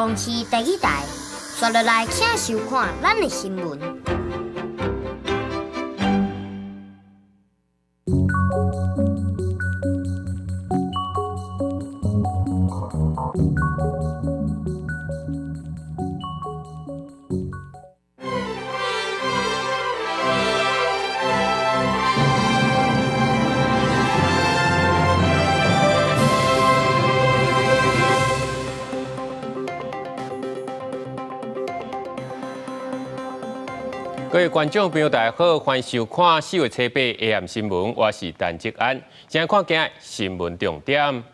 公視第二台。紲落來，請收看咱的新聞。各位觀眾朋友，大家好，歡迎收看四月初八 AM 新聞，我是陳吉安。先來看今日新聞重點。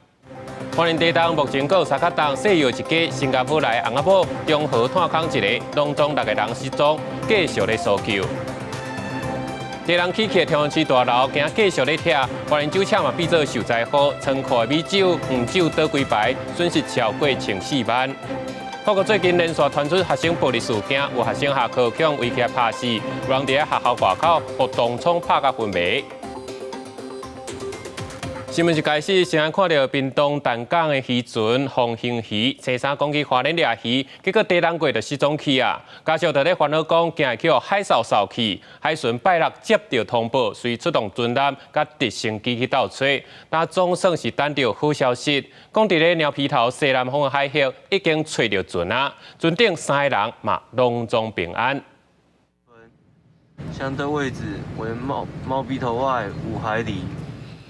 花蓮地動目前閣有三角洞西洋一家，新加坡來翁仔某，中和炭空一个，攏總六个人失蹤，繼續咧搜救。地人起起中央市大樓，今繼續咧拆，花蓮酒廠嘛變做受災戶，倉庫的米酒、黃酒倒規排，損失超過1400萬。法國最近連續傳出學生暴力事件，有學生下課予人圍起來拍死，有人佇學校外口予當創拍甲昏迷。新聞一開始，先來看著屏東淡港的漁船風興漁，星期三講去花蓮掠魚，結果地東過就失蹤去啊！家屬就咧煩惱講，驚會去予海獸獸去。海巡拜六接著通報，隨出動船艦佮直升機去鬥揣，但總算是等著好消息，講佇咧貓鼻頭西南方的海域已經揣著船啊，船頂三个人嘛攏總平安。相對位置為貓貓鼻頭外5海里。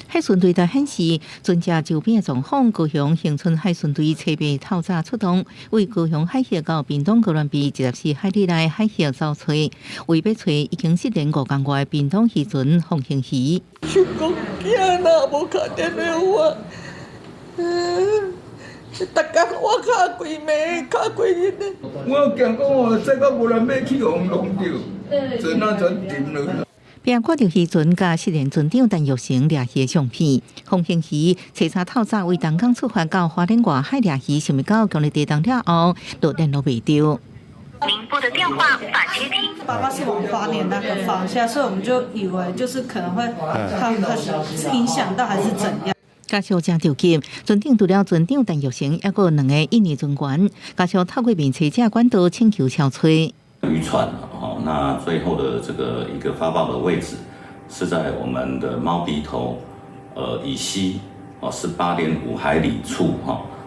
海巡隊台顯示，船隻周邊的狀況，高雄恆春海巡隊初八透早出動，為高雄海峽到屏東鵝鑾鼻14海里內海域搜揣，為欲揣已經失聯5工外的屏東漁船風興漁。想講囝若無敲電話予我，逐工我敲幾暝，敲幾日呢。我驚講哦，這個無人欲去予人弄著，船仔全沉落。並看著漁船佮失聯船長陳玉成掠魚的相片，風興漁初三透早為東港出發到花蓮外海掠魚，想袂到強烈地動了後，就聯絡袂著。您撥的電話無法接聽。爸爸是往花蓮那個方向，所以我們就以為就是可能會他是影響到還是怎樣。家屬誠著急，船頂除了船長陳玉成，猶閣有兩個印尼船員。家屬透過面車者管道請求搜揣。漁船，那最後的這個一個發報的位置是在我們的貓鼻頭，以西，18.5海里處，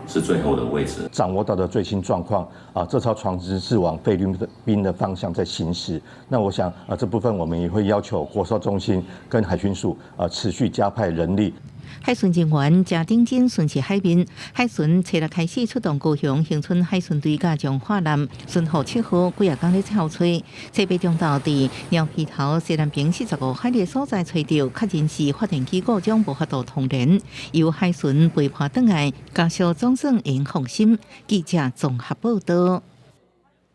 是最後的位置。掌握到的最新狀況，啊，這艘船隻是往菲律賓的方向在行駛。那我想，啊，這部分我們也會要求國搜中心跟海巡署，啊，持續加派人力。海巡人員誠認真巡視海面，海巡初六開始出動高雄恆春海巡隊佮彰化艦巡護7號幾仔工咧搜揣，初八中晝佇貓鼻頭西南邊45海里所在揣著，確認是發電機故障無法度通聯，由海巡陪伴轉來，家屬總算會放心。記者綜合報導。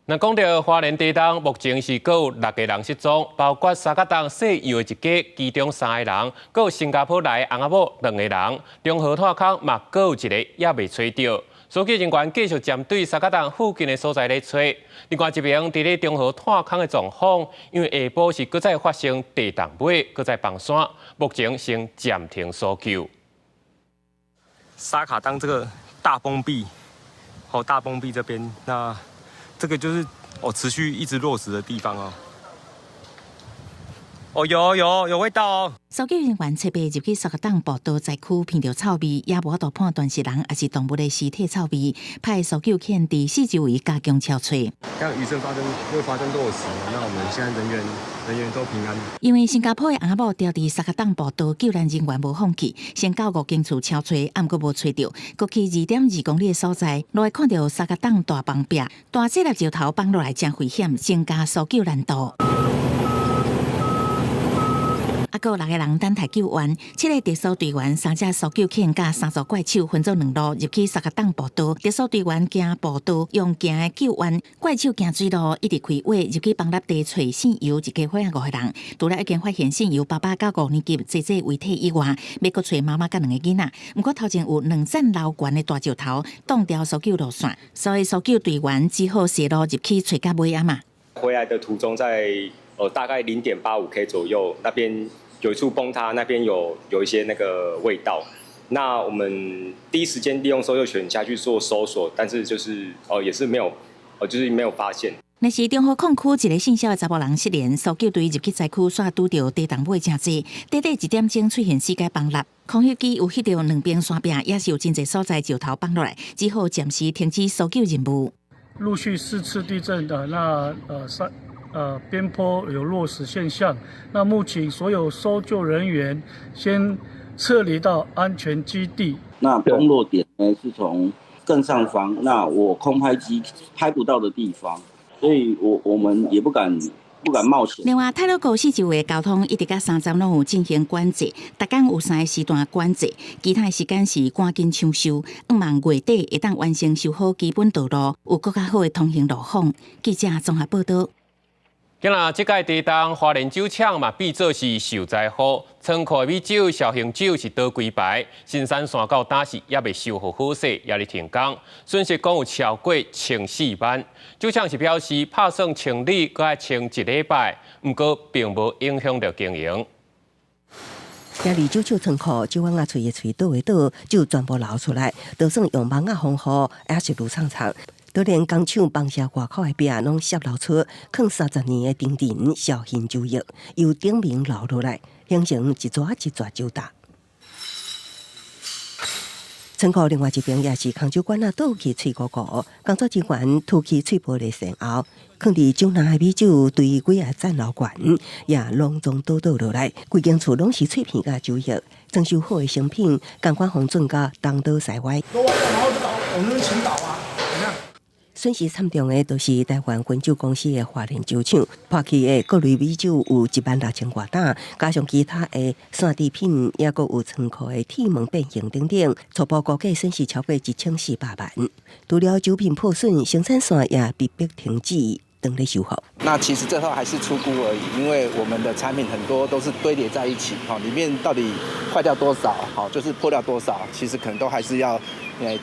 那講著花蓮地動，目前是閣有六個人失蹤，包括三角洞西洋的一家，其中三個人，閣有新加坡來的翁仔某兩個人，中和炭空嘛閣有一个猶未揣著。搜救人員繼續針對三角洞附近的所在咧揣。另外一邊，佇咧中和炭空的狀況，因為下晡是閣再發生地動尾，閣再崩山，目前先暫停搜救。沙卡當這個大崩壁，好，大崩壁這邊那。這個就是哦，持續一直落石的地方哦。哦，有有有味道哦。搜救人員初八入去沙卡砀步道災區，聞著臭味，也無法度判斷是人抑是動物的屍體臭味。派搜救犬佇四周圍加強搜揣。像餘震發生又發生落石，那我們現在人員都平安。因為新加坡的翁仔某牢佇沙卡砀步道，救難人員無放棄，先到五間厝搜揣，毋過無揣著，閣去2.2公里的所在，落來看著沙卡砀大崩壁，大細粒石頭崩落來誠危險，增加搜救難度。啊，閣有六個人等待救援，七个特搜隊員、三隻搜救犬佮三組怪手分做兩路入去沙卡砀步道。特搜隊員行步道，用行的救援；怪手行水路，一直開挖入去崩塌地揣姓尤一家伙仔五個人。除了已經發現姓尤爸爸佮五年級姐姐遺體以外，欲閣揣媽媽佮兩个囡仔。毋過頭前有兩層樓懸的大石頭擋牢搜救路線，所以搜救隊員只好踅路入去揣到尾仔嘛。回來的途中在，大概0.85K 左右，那邊有一處崩塌，那邊有一些那個味道。那我們第一時間利用搜救犬下去做搜索，但是就是哦也是沒有，哦就是沒有發現。那是中和礦區一个姓蕭的查某人失聯，搜救隊入去災區，煞拄著地動尾誠濟，短短一點鐘出現四界崩塌，空翕機有翕著兩邊山壁，也是有真濟所在石頭崩落來，只好暫時停止搜救任務。陸續四次地震的那山邊坡有落石現象，那目前所有搜救人員先撤離到安全基地。那崩落點呢是從更上方，那我空拍機拍不到的地方。所以我們也不敢冒險。另外，太魯閣四周的交通一直到三站攏有進行管制，逐工有三个時段管制，其他的時間是趕緊搶修，向望月底會當完成修好基本道路，有閣較好的通行路況。記者綜合報道。今仔這屆地動，花蓮酒廠嘛變做是受災戶，倉庫的米酒、紹興酒是倒規排，生產線到今時猶未修復好勢，猶咧停工，損失講有超過1004萬。酒廠是表示拍算清理，閣愛清一禮拜，毋過並無影響著經營。今日酒廠倉庫，酒甕仔碎的碎，倒的倒，酒全部流出來，就算用網仔防護，也是流淙淙。就連工廠房舍外口的壁攏泄漏出，囥30年的丁鎮紹興酒液，由頂面流落來，形成一撮一撮酒焦。倉庫另外一邊也是空酒罐仔倒去脆糊糊，工作人員塗去碎玻璃線後，囥佇酒籃的米酒對幾仔層樓懸，也攏總倒倒落來，規間厝攏是碎片佮酒液，裝修好的成品，仝款予準甲東倒西歪。我們傾倒啊！損失慘重的，就是台灣汾酒公司的花蓮酒廠，破去的各類米酒有1萬6千外擔，加上其他的散製品，抑閣有倉庫的鐵門變形等等，初步估計損失超過1400萬。除了酒品破損，生產線也被迫停止，等咧修復。那其實最後還是粗估而已，因為我們的產品很多都是堆疊在一起，哈，裡面到底壞掉多少，好，就是破掉多少，其實可能都還是要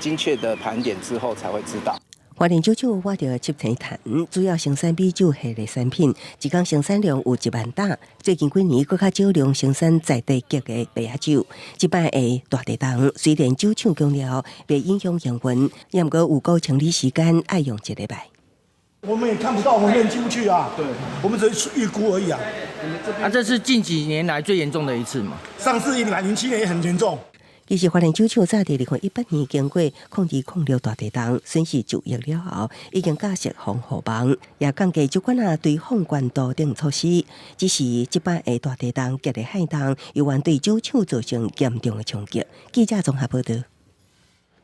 精確的盤點之後才會知道。花蓮酒廠挖著七層炭，主要生產米酒系列產品，一工生產量有1萬擔。最近幾年，閣較少量生產在地級的麥仔酒。這擺的大地動，雖然酒廠強調袂影響營運，也毋過有夠清理時間愛用一禮拜。我們也看不到，我們進不去啊。對，我們只是預估而已啊。啊，這是近幾年來最嚴重的一次嘛？上次2007年也很嚴重。其實花蓮酒廠早佇2018年經過0206大地動，損失9億了後，已經架設防護網，也降低酒罐仔堆放懸度等措施。只是這擺的大地動激烈撼動，猶原對酒廠造成嚴重的衝擊。記者綜合報道。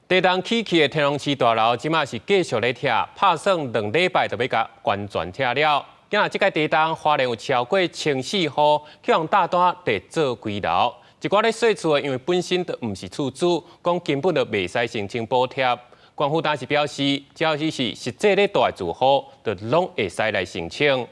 地動起去的天龍市大樓，這馬是繼續咧拆，拍算2禮拜就欲共完全拆了。今仔這屆地動，花蓮有超過1400戶，去予大單列做危樓。一寡咧細厝的，因為本身就毋是厝主，講根本就袂使申請補貼。縣府當時表示，只要是實際咧蹛的住戶，就攏會使來申請。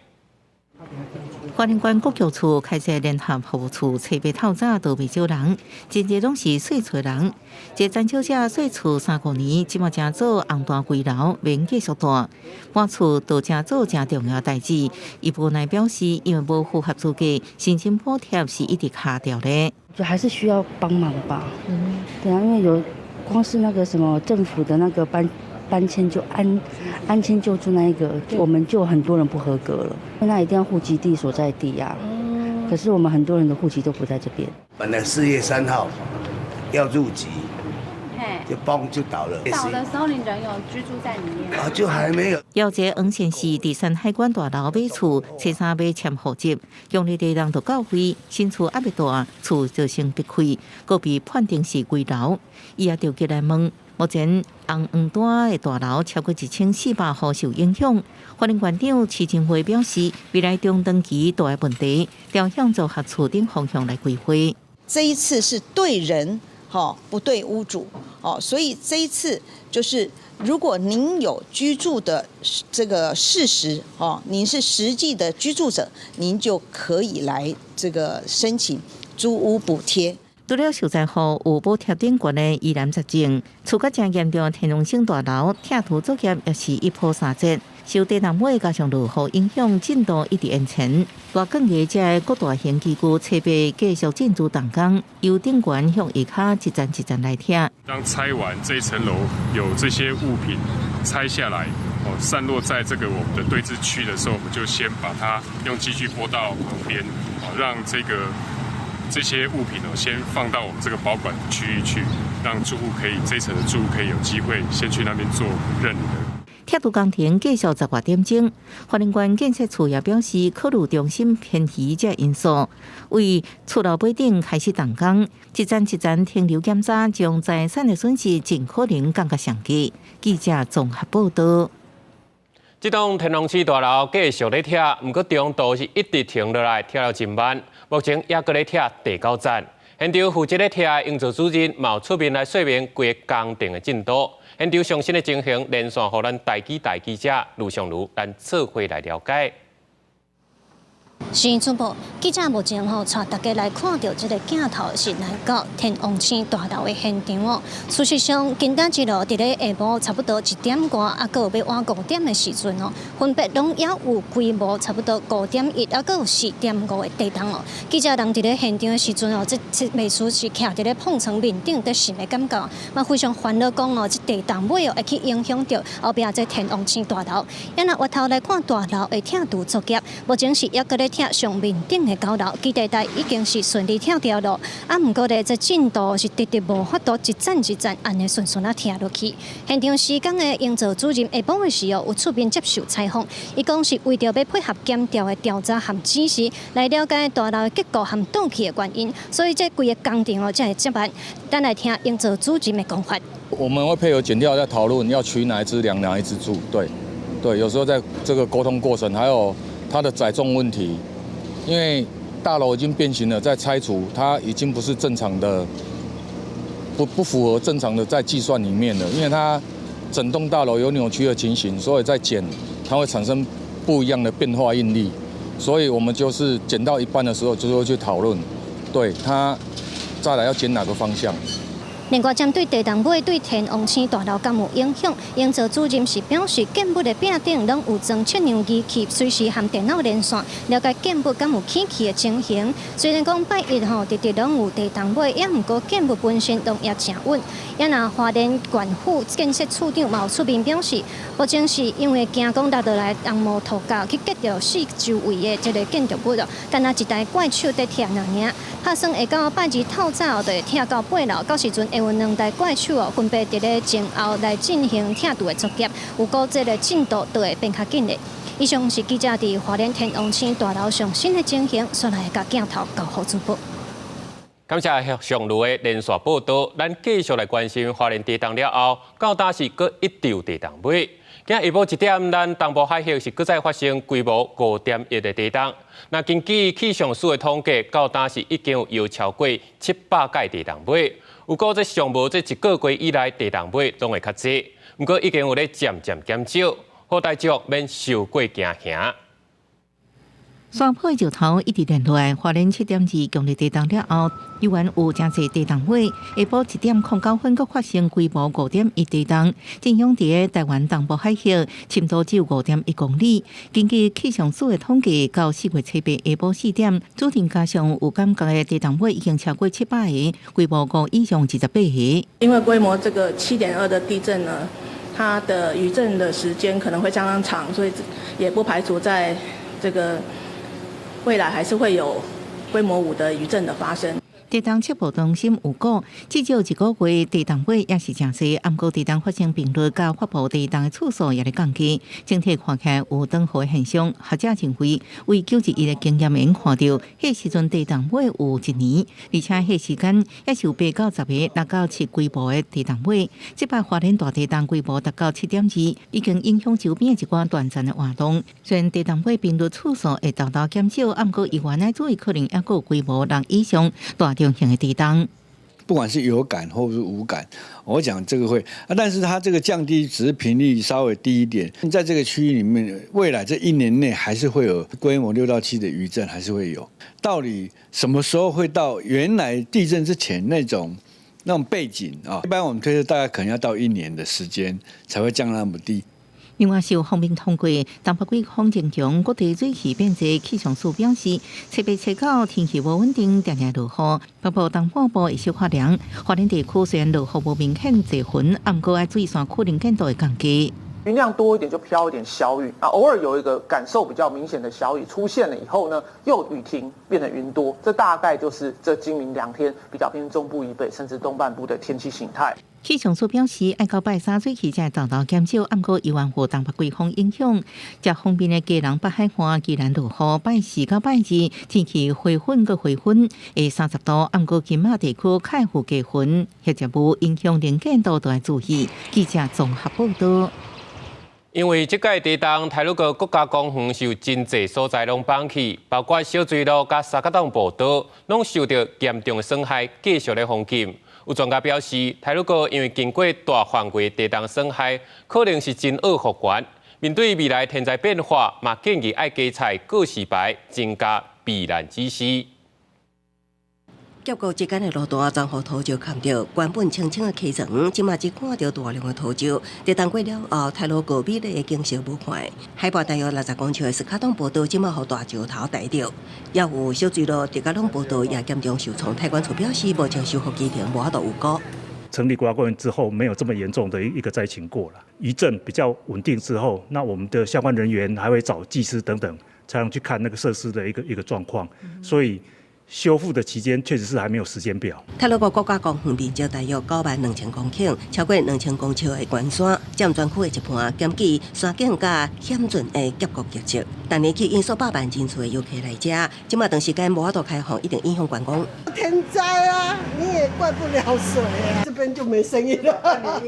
花蓮縣國僑處開設聯合服務處，初八透早都袂少人，真濟攏是細厝人。一個陳小姐細厝3、5年，這馬成做紅單危樓，免繼續蹛。搬厝就成做誠重要代誌。伊無奈表示，因為無符合資格，申請補貼是一直卡著咧。就還是需要幫忙吧。對啊，因為有光是那個什麼政府的那個搬遷就安遷救助那一個，我們就很多人不合格了。那一定要戶籍地所在地呀。可是我們很多人的戶籍都不在這邊。本來4月3號要入籍，就崩就倒了。倒的時候，你人有居住在裡面？啊，就還沒有。有一個黃先生佇山海關大樓買厝，初三欲遷戶籍，強烈地動就到位，新厝猶未蹛，厝就先逼開，閣被判定是危樓。伊也著急來問，目前紅黃單的大樓超過1400戶受影響。花蓮縣長徐清輝表示，未來中長期蹛的問題，朝向組合厝等方向來規劃。這一次是對人，不對屋主，哦，所以這一次就是如果您有居住的這個事實，哦，您是實際的居住者，您就可以來這個申請租屋補貼。除了受災戶有補貼頂懸的疑難雜症，厝甲誠嚴重的天龍星大樓拆除作業也是一波三折。受地動尾加上落雨影響，進度一直延前。大鋼嘅這個各大型機具設備繼續進駐動工，由頂懸向下跤一層一層來拆。當拆完這層樓，有這些物品拆下來，哦，散落在這個我們的堆置區的時候，我們就先把它用機具撥到旁邊，哦，讓這些物品哦先放到我們這個保管區域去，讓住戶可以這層的住戶可以有機會先去那邊做認領。拆除工程繼續十外點鐘，花蓮縣建設處也表示，考慮中心偏移這因素，為厝樓尾頂開始動工，一層一層停留檢查，將財產的損失盡可能降到上低。記者綜合報道。這棟天王星大樓繼續咧拆，毋過中途是一直停落來，拆了真慢。目前猶閣咧拆第九層。現場負責咧拆的營造主任嘛有出面來說明規个工程的進度。現場上新的情形，連線予咱台記大記者盧尚如，咱做伙來了解。是主播，記者目前吼帶大家來看著這个鏡頭是來到天王星大樓的現場哦。事實上，今仔日囉佇咧下晡差不多一點外，啊，閣有欲晚5點的時陣哦，分別攏猶有規模差不多5.1，啊，閣有4.5的地動哦。記者人佇咧現場的時陣哦，這這袂輸是徛佇咧碰床面頂佇糝的感覺，嘛非常煩惱講哦，這地動尾哦會去影響著後壁這天王星大樓。啊若回頭來看大樓的拆除作業，目前是猶閣咧拆上面頂的九樓，基地台已經是順利拆掉了。啊，毋過咧，這進度是直直無法度一層一層按呢順順仔拆落去。現場施工的營造主任下晡的時候有出面接受採訪，伊講是為著欲配合檢調的調查和指示，來了解大樓的結構和倒去的原因，所以這規个工程哦才會這慢。咱來聽營造主任的講法。我們會配合檢調在討論要取哪一支梁，哪一支柱。對，對，有時候在這個溝通過程，還有它的載重問題。因為大樓已經變形了，在拆除，它已經不是正常的，不符合正常的在計算裡面了。因為它整棟大樓有扭曲的情形，所以在剪，它會產生不一樣的變化應力。所以我們就是剪到一半的時候，就會去討論，對它再來要剪哪個方向。另外，針對地動尾對天王星大樓敢有影響，營造主任是表示，建物的壁頂攏有裝測量儀器，隨時和電腦連線，了解建物敢有起去的情形。雖然講拜一吼，直直攏有地動尾，也毋過建物本身攏也誠穩。也若花蓮縣府建設處長嘛有出面表示，目前是因為驚講落落來紅毛塗膠去隔著四周圍的這个建築物哦，敢若一台怪手佇拆爾，拍算會到拜二透早就會拆到八樓，到時陣會有兩台怪手哦，分別佇咧前後來進行拆除的作業，預估這个進度就會變較緊的。以上是記者佇花蓮天王星大樓上新的情形，煞來共鏡頭交予主播。感謝上路的連線報道，咱繼續來關心花蓮地動了後，到今是閣一場地動尾。今下晡1點，咱東部海域是閣再發生規模5.1的地動。那根據氣象署的統計，到今是已經有超過700屆地動尾。有過這上無這一個月以來，地動尾攏會較濟，毋過已經有咧漸漸減少，予大眾免傷過驚嚇。山坡石頭一直連落來，花蓮7.2強烈地動了後，依然有誠濟地動尾。下晡1點09分，閣發生規模5.1地動，震央佇台灣東部海域，深度只有5.1公里。根據氣象署的統計，到4月7日下晡4點，主震加上有感覺的地動尾已經超過700個，規模5以上28個。因為規模這個7.2的地震呢，它的餘震的時間可能會相當長，所以也不排除在這個未來還是會有規模5的餘震的發生。地動測報中心有講，至少一個月地動尾也是誠濟，毋過地動發生頻率佮發布地動的次數也咧降低。整體看起來有轉好的現象。學者認為，為9·11的經驗會看著，彼時陣地動尾有一年，而且彼時間也是有8到10個6到7規模的地動尾。這擺花蓮大地動規模達到7.2，已經影響周邊的一寡斷層的活動。雖然地動尾頻率次數會沓沓減少，毋過猶原愛注意，可能猶閣有規模6以上大中型的地動。不管是有感或是無感，我講這個會啊，但是它這個降低只是頻率稍微低一點，在這個區域裡面，未來這一年內還是會有規模6到7的餘震，還是會有。到底什麼時候會到原來地震之前那種背景啊？一般我們推測大概可能要到一年的時間才會降那麼低。另外，受鋒面通過，東北季風增強，各地水汽變濟。氣象署表示，七八七九天氣無穩定，定定落雨。北部東半部會小可涼。花蓮地區雖然落雨無明顯濟雲，毋過愛注意山區能見度會降低。雲量多一點就飄一點小雨啊，偶爾有一個感受比較明顯的小雨出現了以後呢，又雨停變成雲多，這大概就是這今明兩天比較偏中部以北甚至東半部的天氣形態。氣象署表示，愛到拜三水汽才會逐漸減少，毋過猶原予東北季風影響，遮鋒面的基隆北海岸依然落雨。拜四到拜二天氣回穩閣回溫，會30度，毋過金馬地區較會有低雲，或者無影響能見度，都愛注意。記者綜合報道。因為這屆地動，太魯閣國家公園是有真濟所在攏崩去，包括小水路佮三角洞步道，攏受著嚴重的損害，繼續咧封禁。有專家表示，太魯閣因為經過大範圍地動損害，可能是真愛復原。面對未來天災變化，嘛建議愛加設告示牌，增加避難指示。峽谷之間的路段全予土石崁著，原本清清的溪床，這馬只看著大量的土石。地動過了後，太魯閣美麗的景色無看。海拔大約60公尺的斯卡東步道，這馬予大石頭擋著。也有小水路、直甲攏步道也嚴重受創。太管處表示，目前修復工程無法度預估。成立國家公園之後，沒有這麼嚴重的一個災情過了。餘震比較穩定之後，那我們的相關人員還會找技師等等，才能去看那個設施的一個狀況。所以修復的期間確實是還沒有時間表。太魯閣國家公園面積大約92,000公頃，超過2000公尺的懸山，佔全區的一半，兼具山景佮險峻的峽谷特色。逐年吸引數百萬人次的遊客來遮，這馬長時間無法度開放，一定影響觀光。天災啊，你也怪不了誰啊，這邊就沒生意了。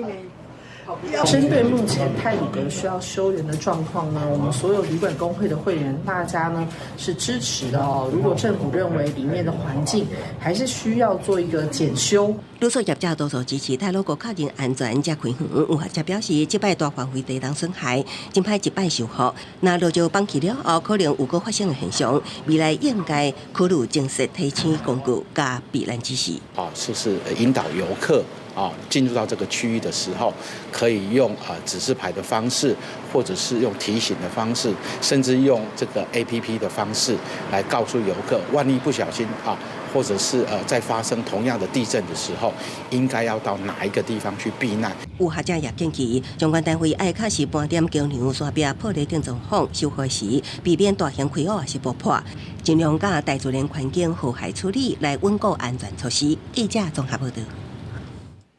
針對目前太魯閣需要修園的狀況呢，我們所有旅館公會的會員，大家呢是支持的哦。如果政府認為裡面的環境還是需要做一個檢修，旅宿業者多數支持太魯閣確認安全才開園。有學者表示，這擺大範圍地動損害，真歹一擺修復。若落石崩去了後，可能有閣發生的現象。未來應該考慮增設提醒工具佮避難指示。啊，是是引導遊客啊進入到這個區域的時候，可以用指示牌的方式，或者是用提醒的方式，甚至用這個 APP 的方式來告訴遊客，萬一不小心啊，或者是在發生同樣的地震的時候，應該要到哪一個地方去避難。有學者也建議，相關單位愛確實盤點橋梁山壁破裂等狀況，修復時避免大型開挖抑是爆破，盡量佮大自然環境和諧處理，來穩固安全措施。記者綜合報道。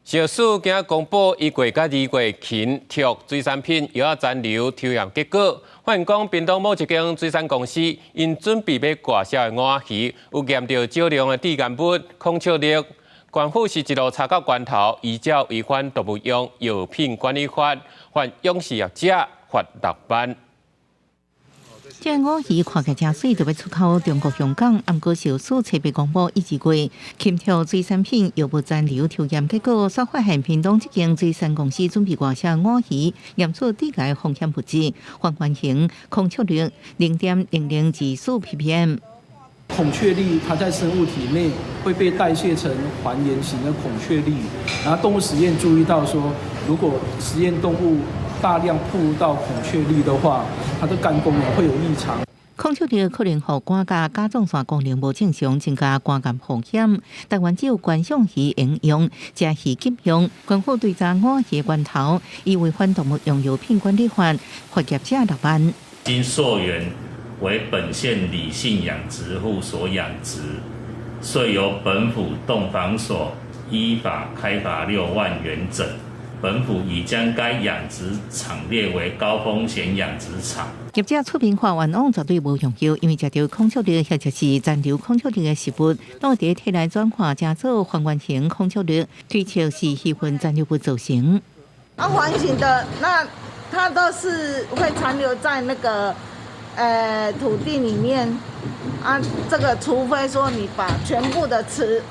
食藥署今仔公布1月佮2月禽畜水產品藥仔殘留抽驗結果，發現講屏東某一間水產公司𪜶準備欲外銷的鰻魚，有驗著少量的致癌物孔雀綠。縣府是一路查到源頭，依照違反動物用藥品管理法，罰養殖業者罰6萬。這鰻魚看起來誠媠，就欲出口中國香港。毋過食藥署初八公布1、2月禽畜水產品藥物殘留抽驗結果，煞發現屏東這間水產公司準備外銷鰻魚，驗出致癌風險物質還原型孔雀綠0.0024 ppm。孔雀綠它在生物體內會被代謝成還原型的孔雀綠，然後動物實驗注意到說，如果實驗動物大量曝露到孔雀綠的話，它的肝功能會有異常。孔雀綠可能予肝佮甲狀腺功能無正常，增加肝癌風險。台灣只有觀賞魚會用，食魚禁用。縣府追查鰻魚源頭，依違反動物用藥品管理法，罰業者6萬。經溯源為本縣李姓養殖戶所養殖，遂由本府動防所依法開罰6萬元整。本府已將該養殖場列為高風險養殖場。業者出面喊冤枉絕對無用藥，因為食著孔雀綠或者是殘留孔雀綠的食物，攏會佇體內轉化成做還原型孔雀綠，推測是魚糞殘留物造成。啊，環形的那它都是會殘留在那個土地裡面啊，這個除非說你把全部的池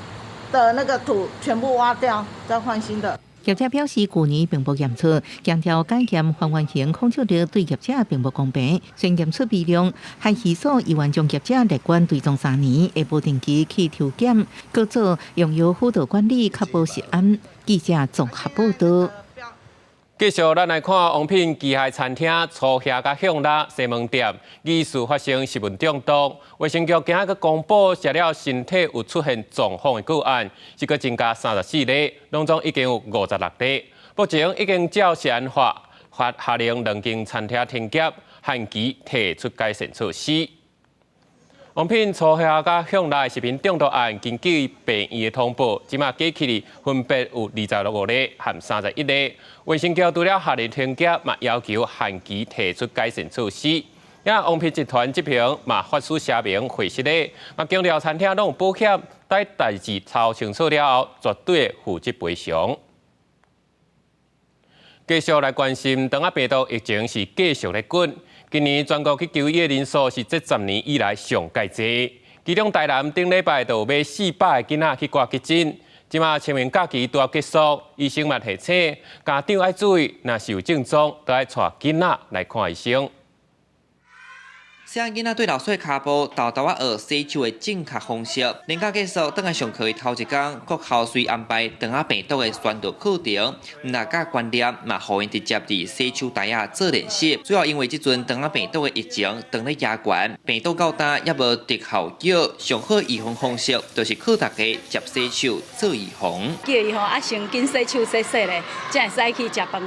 的那個土全部挖掉，再換新的。業者表示，舊年並無驗出，強調改驗還原型孔雀綠對業者並無公平。雖然驗出微量，海魚所猶原將業者列管追蹤3年，會無定期去抽檢，閣做用藥輔導管理，確保食安。記者綜合報道。繼續，咱來看王品旗下餐廳粗蝦佮向拉西門店，疑似發生食物中毒。衛生局今仔公布，食了身體有出現狀況的個案，是閣增加34例，當中已經有56例。目前已經照食安法發下令兩間餐廳停業，限期提出改善措施。王品粗蝦佮向拉食品中毒案，根據病院的通報，這馬加起來分別有25例和31例。衛生局除了下令停業，嘛要求限期提出改善措施。也王品集團這邊嘛發出聲明回釋咧，嘛強調餐廳攏有保險，待代誌查清楚了後，絕對會負責賠償。繼續來關心，腸仔病毒疫情是繼續咧滾。今年全國去求醫的人數是這10年以來上蓋濟，其中台南頂禮拜就有欲400个囡仔去掛急診。這馬清明假期拄仔結束，醫生嘛提醒家長愛注意，若是有症狀，都愛帶囡仔來看醫生。細漢囡仔對老師的跤步，沓沓仔學洗手的正確方式。連假結束，轉來上課的頭一工，國校隨安排腸仔病毒的宣導課程，毋但教觀念，嘛予𪜶直接佇洗手台仔做練習。主要因為這陣腸仔病毒的疫情當咧加懸，病毒到今猶無特效藥，上好預防方式就是靠大家捷洗手做預防。叫伊吼啊，先緊洗手洗洗咧，才會使去食飯。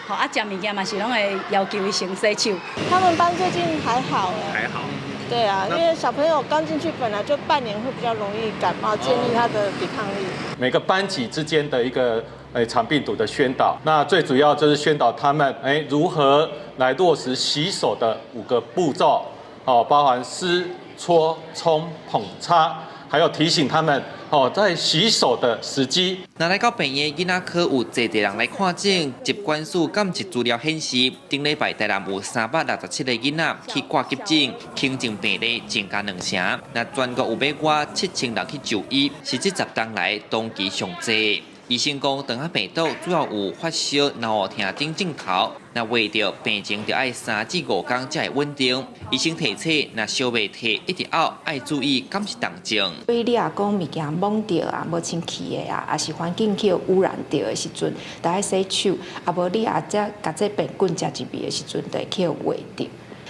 吼啊，食物件嘛是攏會要求伊先洗手。他們班最近還好哎。還好。對啊，因為小朋友剛進去本來就半年會比較容易感冒，建立他的抵抗力。每個班級之間的一個腸病毒的宣導，那最主要就是宣導他們如何來落實洗手的五個步驟，哦，包含濕、搓、沖、捧、擦，還有提醒他們哦，在洗手的時機。若來到病院囡仔科有濟濟人來看診，疾管署監測資料顯示，頂禮拜台南有367個囡仔去掛急診，輕症病例增加兩成。若全國有欲外7000人去就醫，是這10冬來同期上濟。醫生講，腸仔病毒主要有發燒、腦痛等症頭，若患著病情就愛3至5工才會穩定。醫生提醒，若燒袂退，一直嘔，愛注意敢是重症。所以你若講物件摸著啊，無清氣的啊，抑是環境去污染著的時陣，就愛洗手。啊無你若才共這病菌食入去的時陣，就會去患著。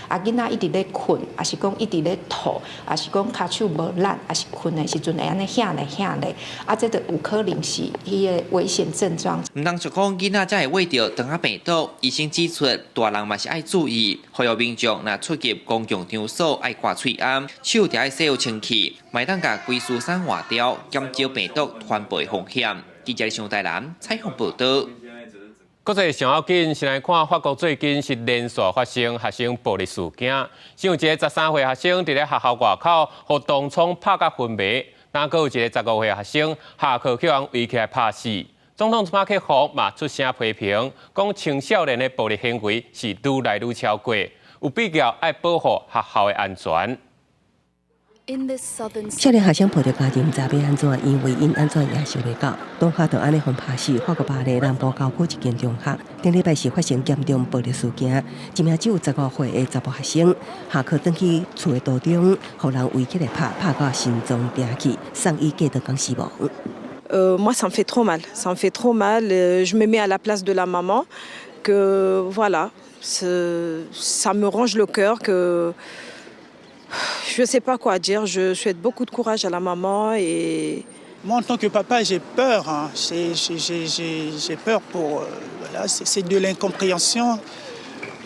啊，囡仔一直咧睏，抑是講一直咧吐，抑是講跤手無力，抑是睏的時陣會按呢響咧響咧，啊，這就有可能是彼个危險症狀。毋通就講囡仔才會患著腸仔病毒，醫生指出，大人嘛是愛注意，呼籲民眾若出入公共場所愛掛喙罨，手著愛洗好清氣，莫當共規束衫換掉，減少病毒傳播的風險。記者上台南採訪報導。國際上要緊，先來看法國最近是連續發生學生暴力事件。像有一个13歲學生佇咧學校外口，予當創拍甲昏迷，那閣有一個15歲學生下課予人圍起來拍死。總統馬克宏嘛出聲批評，講青少年的暴力行為是愈來愈超過，有必要愛保護學校的安全。少年學生抱著家人，毋知欲按怎，因為𪜶按怎也想袂到，同學就按呢予拍死。法國巴黎南部郊區一間中學，頂禮拜四發生嚴重暴力事件，一名只有15歲的查埔學生，下課轉去厝的途中，予人圍起來拍，拍到心臟停去，送醫過兩工死亡。 Moi, ça me fait trop mal. Ça me fait trop mal. Je me mets à la place de la maman, que voilà, ça me ronge le cœur, que je ne sais pas quoi dire. Je souhaite beaucoup de courage à la maman et Moi, en tant que papa, j'ai peur, hein. J'ai peur pour, voilà, c'est de l'incompréhension.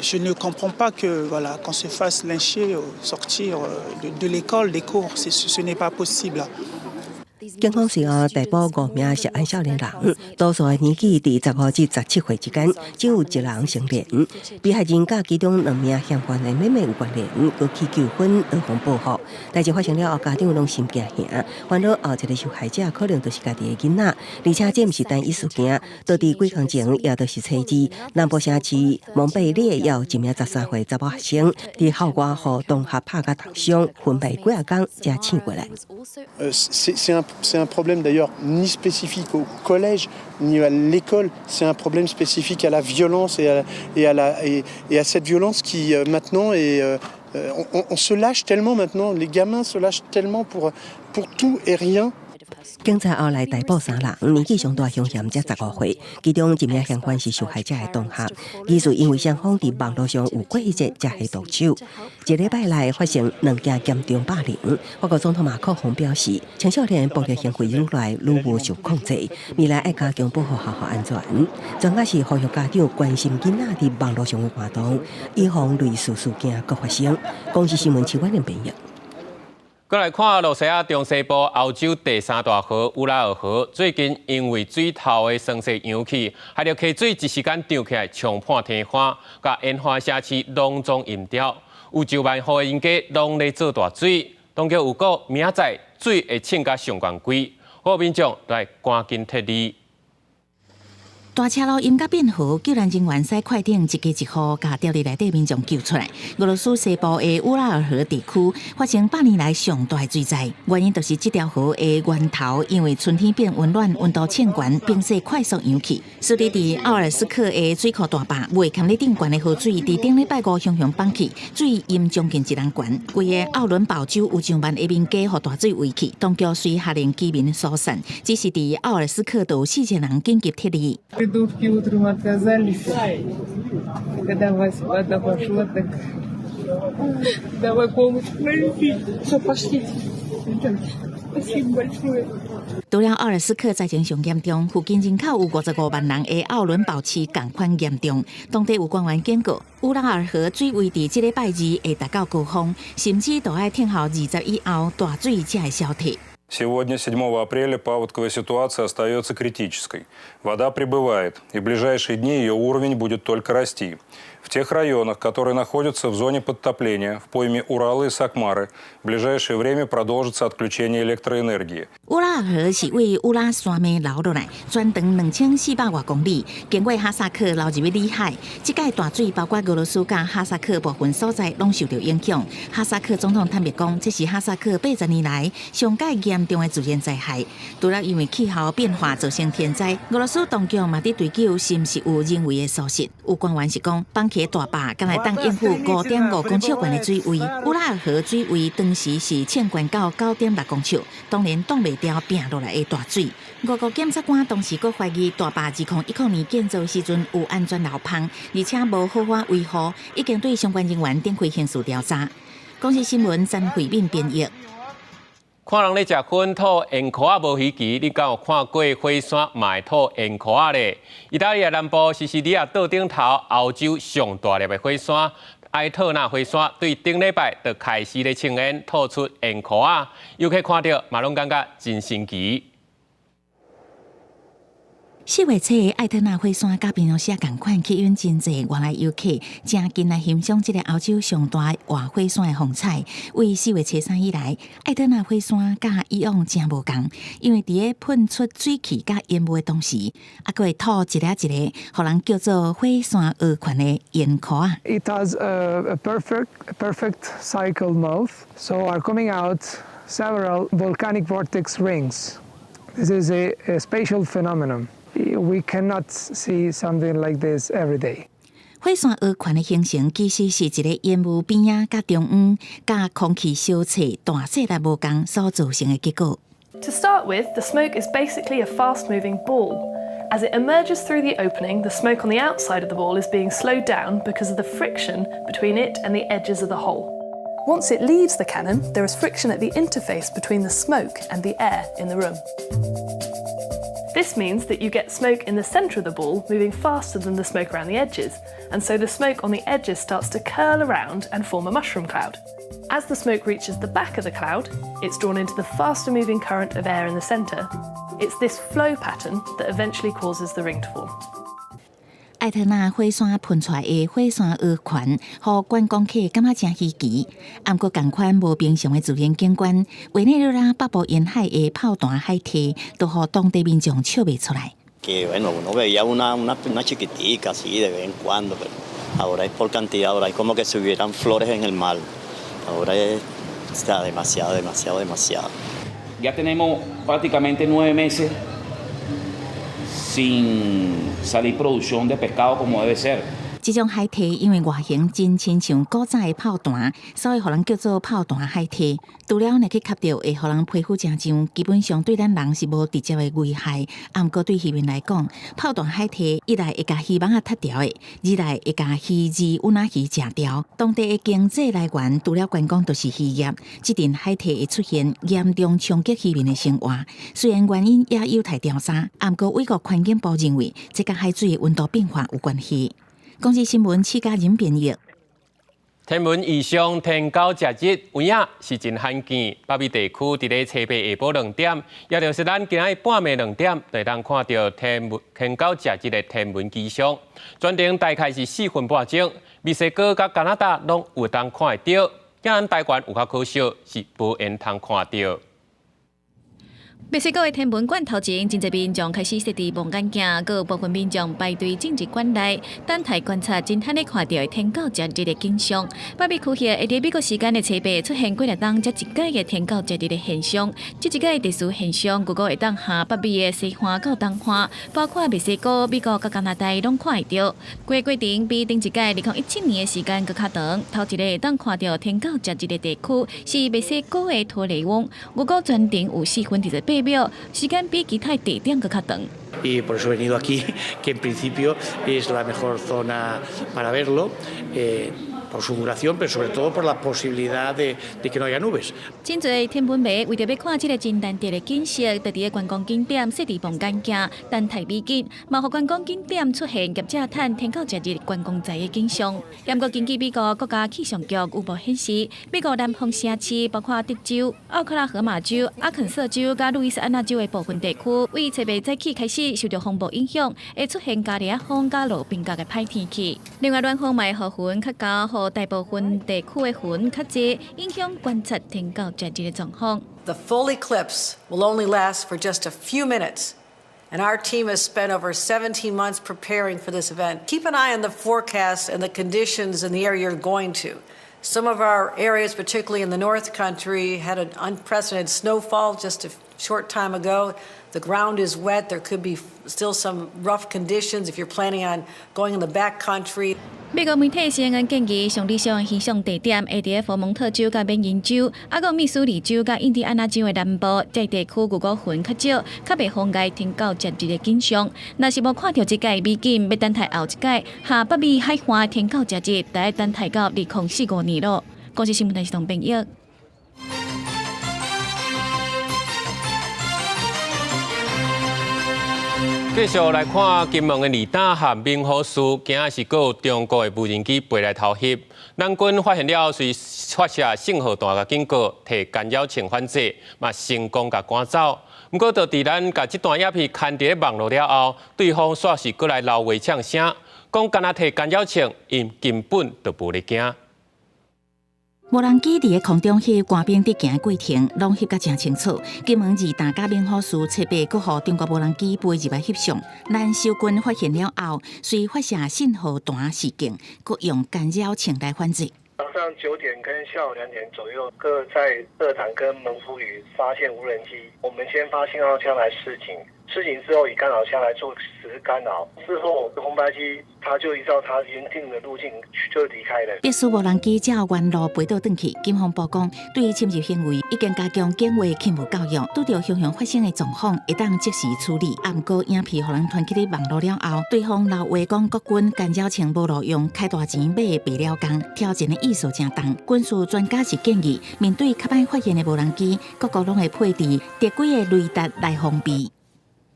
Je ne comprends pas que, voilà, qu'on se fasse lyncher au sortir de l'école, des cours. Ce n'est pas possible. 警方隨後逮捕五名涉案少年人，多數的年紀佇15至17歲之間，只有一人成年。被害人佮其中兩名嫌犯的妹妹有關聯，閣起糾紛，雙方報復。代誌發生了後，家長攏心驚嚇，煩惱後一个受害者可能就是家己的囡仔。而且這毋是單一事件，佇幾工前，也就是星期二，南部城市蒙貝利也有一名13歲查某學生，佇校外予同學拍甲重傷，昏迷幾仔工才醒過來。 C'est un problème d'ailleurs ni spécifique au collège ni à l'école, c'est un problème spécifique à la violence et à cette violence qui maintenant est, on se lâche tellement maintenant, les gamins se lâchent tellement pour tout et rien. 警察後來逮捕三人，年紀上大兇嫌才15歲，其中一名嫌犯是受害者的同學。疑似因為雙方佇網路上有過節，才會動手。一禮拜內發生兩件嚴重霸凌。法國總統馬克宏表示，青少年暴力行為愈來愈無受控制，未來愛加強保護學校安全。專家是呼籲家長關心囡仔佇網路上的活動，以防類似事件閣發生。公視新聞徐婉玲編譯。閣來看羅西亞中西部歐洲第三大河烏拉爾河，最近因為水頭的酸勢揚起，害著溪水一時間漲起來，衝破堤岸，共沿岸城市攏總淹掉，有上萬戶的人家攏咧做大水。當局有講，明仔載水會衝甲上懸規，好民眾來趕緊撤離。大車路淹甲變河，救援人員駛快艇一家一戶，共牢佇內底民眾救出來。俄羅斯西部的烏拉爾河地區發生百年來上大水災，原因就是這條河的源頭因為春天變溫暖，溫度衝懸，冰雪快速揚起。設立佇奧爾斯克的水庫大壩未崁咧頂懸的河水，佇頂禮拜五雄雄崩起，水淹將近一人懸。規个奧倫堡州有上萬的民家予大水圍去，當局隨下令居民疏散，只是佇奧爾斯克就有4000人緊急撤離。 Придурки утром отказались. Когда вода пошла, так давай помощь. Все, пошлите. Спасибо большое. 除了奧爾斯克災情上嚴重，附近人口有55萬人的奧倫堡市仝款嚴重。當地有官員警告，烏拉爾河水位佇這禮拜二會達到高峰，甚至都愛等候20以後大水才會消退。 Сегодня, 7 апреля, паводковая ситуация остается критической. Вода прибывает, и в ближайшие дни ее уровень будет только расти. В тех районах, которые находятся в зоне подтопления, в пойме Урала и Сакмары, в ближайшее время продолжится отключение электроэнергии. 烏拉爾河是位烏拉山脈流落來，全長2400外公里，經過哈薩克流入去裏海。這擺大水包括俄羅斯佮哈薩克部分所在攏受著影響。哈薩克總統坦白講，這是哈薩克80年來上蓋嚴重的自然災害。除了因為氣候變化造成天災，俄羅斯當局嘛佇追究是毋是有人為的疏失。有官員是講，崩起大壩敢會當應付5.5公尺懸的水位，烏拉爾河水位當時是衝懸到9.6公尺，當然擋袂牢拚落來的大水。俄國檢察官當時閣懷疑大壩2010年建造時陣有安全漏縫，而且無好好維護，已經對相關人員展開刑事調查。公視新聞曾慧敏編譯。看人咧食薰吐煙箍仔無稀奇，你敢有看過火山嘛會吐煙箍仔咧？意大利南部西西里亞島頂頭歐洲上大粒的火山埃特納火山，對頂禮拜就開始咧衝煙，吐出煙箍仔，遊客看著嘛攏感覺真神奇。4月初，埃特納火山佮平常時仝款，吸引真濟外來遊客，誠近來欣賞這个歐洲上大活火山的風采。為4月初三以來，埃特納火山佮以往誠無仝，因為佇咧噴出水汽佮煙霧的同時，猶閣會吐一个一个，予人叫做火山鵝拳的煙箍仔。 It has a perfect, perfect cycle mouth, so are coming out several volcanic vortex rings. This is a special phenomenon. We cannot see something like this every day. 火山鵝拳的形成，其實是一个煙霧邊仔佮中央佮空氣相切大細粒無仝所造成的結果。 To start with, the smoke is basically a fast-moving ball. As it emerges through the opening, the smoke on the outside of the ball is being slowed down because of the friction between it and the edges of the hole. Once it leaves the cannon, there is friction at the interface between the smoke and the air in the room. This means that you get smoke in the centre of the ball moving faster than the smoke around the edges, and so the smoke on the edges starts to curl around and form a mushroom cloud. As the smoke reaches the back of the cloud, it's drawn into the faster moving current of air in the centre. It's this flow pattern that eventually causes the ring to form. 埃特納火山噴出來的火山鵝拳，予觀光客感覺誠稀奇。毋過仝款無平常的自然景觀，委內瑞拉北部沿海的炮彈海堤，都予當地民眾笑袂出來。 Que bueno, uno veía una chiquitica así de vez en cuando, pero ahora es por cantidad, ahora es como que si hubieran flores en el mar. Ahora está demasiado, demasiado, demasiado. Ya tenemos prácticamente 9 meses sin salir producción de pescado como debe ser. 這種海堤因為外形真親像古早的炮彈，所以予人叫做炮彈海堤。除了若去磕著會予人皮膚誠癢，基本上對咱人是無直接的危害。啊，毋過對漁民來講，炮彈海堤一來會共漁網仔踢掉的，二來會共魚餌穩仔魚食掉。當地的經濟來源除了觀光，就是漁業。這陣海堤會出現嚴重衝擊漁民的生活。雖然原因也有待調查，啊，毋過美國環境部認為，這佮海水的溫度變化有關係。公視新聞，施嘉仁編譯。天文異象天狗食日，有影是真罕見。北美地區佇咧初八下晡兩點，也就是咱今仔日半暝兩點，就會當看著天文天狗食日的天文奇象。全程大概是4分半鐘，墨西哥佮加拿大攏有當看會著。咱台灣有較可惜，是無緣通看著。墨西哥的天文館頭前，真濟民眾開始設置望遠鏡，閣有部分民眾排隊進入館內，等待觀察真罕咧看著的天狗食日的景象。北美區域會佇美國時間的初八出現幾若冬才一擺的天狗食日的現象。這一擺的特殊現象，預估會當下北美的西岸到東岸，包括墨西哥、美國佮加拿大攏看會著。過過程比頂一擺2017年的時間閣較長。頭一個會當看著天狗食日的地區是墨西哥的托雷翁，預估全程有4分28秒，時間比其他地點閣較長。 Y por eso he venido aquí, que en principio es la mejor zona para verlo, por su duración, pero sobre todo por la posibilidad de que no haya nubes. 真濟天文迷為著欲看這个真難得的景色，就佇咧觀光景點設置望遠鏡，等待美景，嘛予觀光景點出現業者趁天狗食日觀光財的景象。毋過根據美國國家氣象局預報顯示，美國南方城市包括德州、奧克拉荷馬州、阿肯色州佮路易斯安那州的部分地區，為初八早起開始受著風暴影響，會出現加熱風佮路冰角的歹天氣。另外，暖風嘛會予雲較厚，予大部分地區的雲較濟，影響觀察天狗食日的狀況。 The full eclipse will only last for just a few minutes, and our team has spent over 17 months preparing for this event. Keep an eye on the forecast and the conditions in the area you're going to. Some of our areas, particularly in the North Country, had an unprecedented snowfall just a short time ago. The ground is wet. There could be still some rough conditions if you're planning on going in the back country. 美國媒體 CNN 建議，上理想的欣賞地點會佇佛蒙特州佮緬因州，抑閣密蘇里州佮印第安納州的南部，這地區預估雲較少，較袂妨礙天狗食日的景象。若是無看著這擺美景，欲等待後一擺下北美海岸天狗食日，就愛等待到2045年囉。公視新聞台是同編譯。繼續來看金門的二胆和明湖市，今仔是閣有中國的無人機飛來偷翕。咱軍發現了，隨發射信號彈共警告，提干擾槍反制，嘛成功共趕走。毋過，就佇咱共這段影片刊佇咧網路了後，對方煞是閣來鬧話嗆聲，講敢若提干擾槍，𪜶根本就無咧驚。無人機佇咧空中翕官兵佇行的過程，攏翕甲誠清楚。金門二膽佮明湖市初八閣予中國無人機飛入來翕相，咱守軍發現了後，隨發射信號彈示警，閣用干擾槍來反制。早上9點跟下午2點左右，各在二潭跟蒙福嶼發現無人機，我們先發信號槍來示警。示警之後，以干擾槍來做實施干擾。之後，空拍機它就依照它原定的路徑就離開了。必須無人機照原路飛倒轉去。國防部講，對侵入行為已經加強警衛勤務教育，拄著常常發生的狀況，會當即時處理。啊，毋過影片予人傳去咧網路了後，對方鬧話講國軍干擾槍無路用，開大錢買白了工，挑戰的意思誠重。軍事專家是建議，面對較歹發現的無人機，各國攏會配置特規的雷達來防備。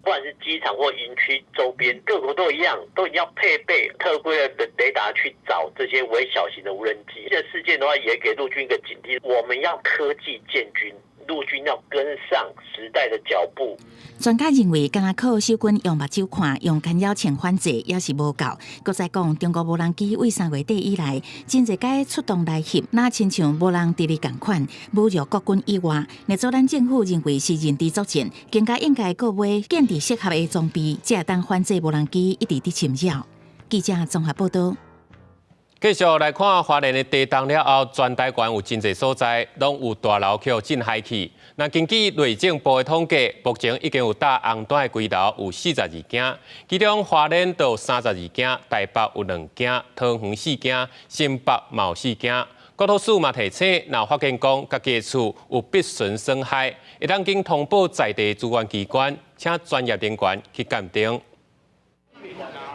不管是機場或營區周邊，各國都一樣，都要配備特規的雷達去找這些微小型的無人機。這個事件的話，也給陸軍一個警惕，我們要科技建軍，陸軍要跟上時代的腳步。專家認為，敢若靠守軍用目睭看，用干擾槍反制也是無夠。閣再講，中國無人機對3月底以來，真濟擺出動來翕，若親像無人佇咧仝款，侮辱國軍以外，若做咱政府認為是認知作戰，更加應該購買建置適合的裝備，才會當反制無人機一直佇侵擾。記者綜合報道。繼續來看花蓮的地動了後，全台灣有真濟所在攏有大樓予震害去。那根據內政部的統計，目前已經有搭紅單的危樓有42間，其中花蓮就有32間，台北有2間，桃園4間，新北嘛有4間。國土署嘛提醒，若發現講家己的厝有必損損害，會當緊通報在地主管機關，請專業人員去鑑定。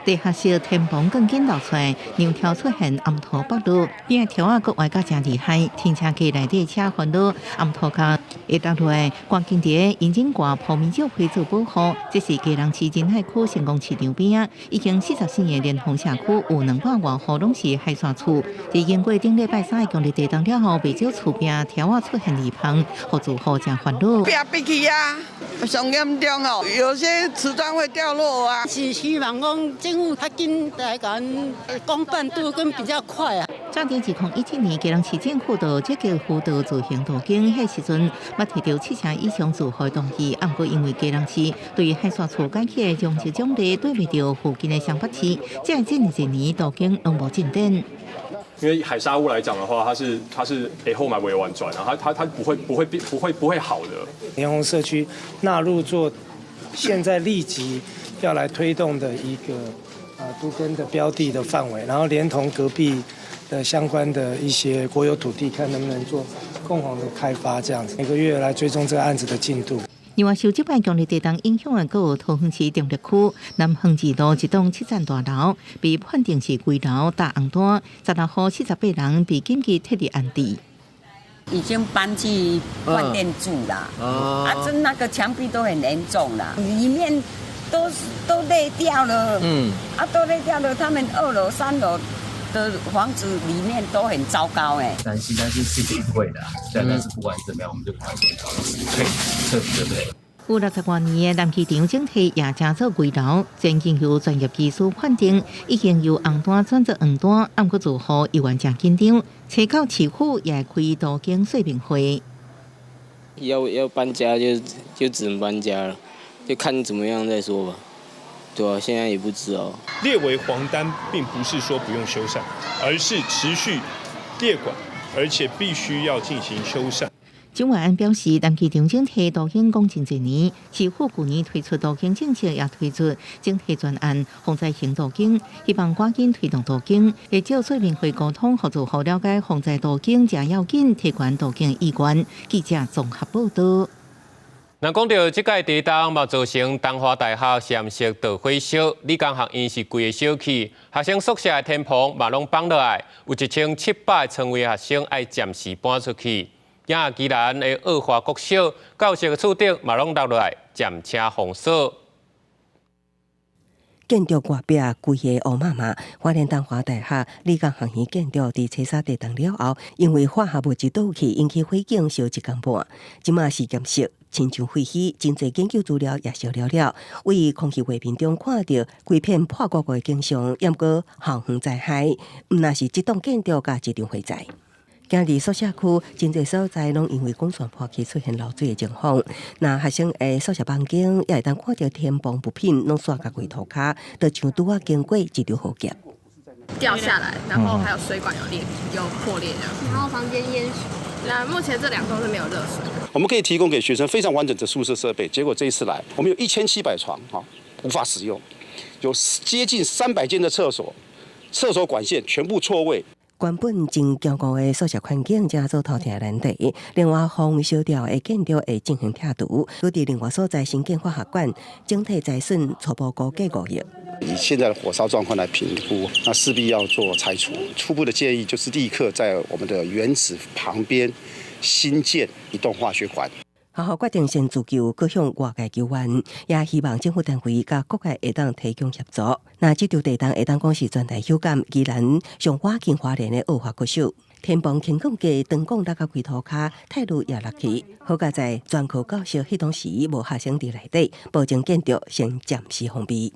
地下室天棚鋼筋落出來，梁柱出現掩塗剝落，邊仔柱仔閣歪甲誠厲害，停車格內底車翻倒，掩塗跤會落落來，趕緊佇引擎蓋鋪面石灰做保護。這是基隆市仁愛區成功市場邊仔，已經44年的連鳳社區有200外戶攏是海線厝。佇經過頂禮拜三的強烈地動了後，袂少厝邊柱仔出現裂縫，予住戶誠煩惱。壁閉去啊，上嚴重哦，有些瓷磚會掉落啊。是希望講政府較緊來共阮講辦都更比較快啊。早佇2017年，基隆市政府就積極輔導自行都更，彼時陣捌提著7成以上住戶同意，毋過因為基隆市對海線厝改起的容積獎勵對袂著附近的雙北市，這這20年都更攏無進展。因為海砂屋來講的話，它是會好嘛袂完全啊，它不會變不會好的。連宏社區納入做現在立即要來推動的一個都更的標的的範圍，然後連同隔壁的相關的一些國有土地，看能不能做共同的開發，這樣子每個月來追蹤這個案子的進度。另外，受這擺強烈地動影響的，閣有桃園市中壢區南橫二路一棟七層大樓被判定是危樓搭紅單，16戶48人被緊急撤離安置。已經搬去飯店住啦，啊，這那個牆壁都很嚴重啦，裡面都裂掉了，啊，都裂掉了，他們2樓、3樓的房子裡面都很糟糕哎。擔心擔心是一定會的，對，但是不管怎麼樣，我們就趕快先退撤，對不對？有60外年的南機場整體也成做危樓，前經由專業技師判定，已經由紅單轉做黃單，毋過住戶猶原誠緊張，初到市府也開都更說明會。要搬家就只能搬家了，就看怎麼樣再說吧。對啊，現在也不知道。列為黃單，並不是說不用修繕，而是持續列管，而且必須要進行修繕。蔣萬安表示，南機場整體都更講真濟年，市府舊年推出都更政策，也推出整體專案防災型都更，希望趕緊推動都更，會藉說明會溝通，予住戶了解防災都更誠要緊，提懸都更意願。記者綜合報道。那講到這屆地動嘛，造成東華大學實驗室著火燒，理工學院是規個燒去，學生宿舍的天棚嘛攏崩落來，有1700床位學生愛暫時搬出去。也宜蘭的澳華國小教室的厝頂嘛攏落落來，暫請封鎖。建築外壁規个烏麻麻，花蓮東華大學理工學院建築佇初三地動了後，因為化學物質倒去，引起火警燒一工半。這馬實驗室親像廢墟，真濟研究資料也燒了了。佇空氣畫面中看著規片破鼓鼓的景象，毋過校園災害，毋但是這棟建築佮這場火災。今日宿舍區真濟所在攏因為管線破去出現漏水的情況。那學生的宿舍房間也會當看著天棚物品攏散共規塗跤，就像拄仔經過一場浩劫。掉下來，然後還有水管有裂、有破裂這樣，然後房間淹水。那目前這兩棟是沒有熱水。我們可以提供給學生非常完整的宿舍設備，結果這一次來，我們有1700床哈無法使用，有接近300間的廁所，廁所管線全部錯位。原本真堅固的宿舍環境，成做頭疼難題。另外，予燒掉的建築會進行拆除。閣佇另外所在新建化學館，整體災損初步估計5億。以現在的火燒狀況來評估，那勢必要做拆除。初步的建議就是立刻在我們的原址旁邊新建一棟化學館。學校決定先自救，閣向外界求援，也希望政府單位佮各界會當提供協助。那這場地動會當講是全台有感，宜蘭上倚近花蓮的澳華國小，天棚輕鋼架斷鋼落甲規塗跤，鐵路也落去。好佳哉專科教室彼當時無學生佇內底，保證建築先暫時封閉。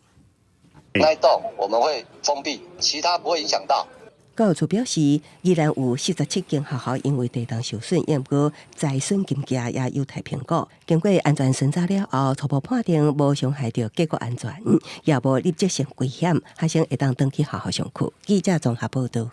那一棟我們會封閉，其他不會影響到。教育處表示，宜蘭有47間學校因為地動受損，毋過災損金額也有待評估。經過安全審查了後，初步判定無傷害著結構安全，也無立即性危險，學生會當轉去學校上課。記者綜合報道。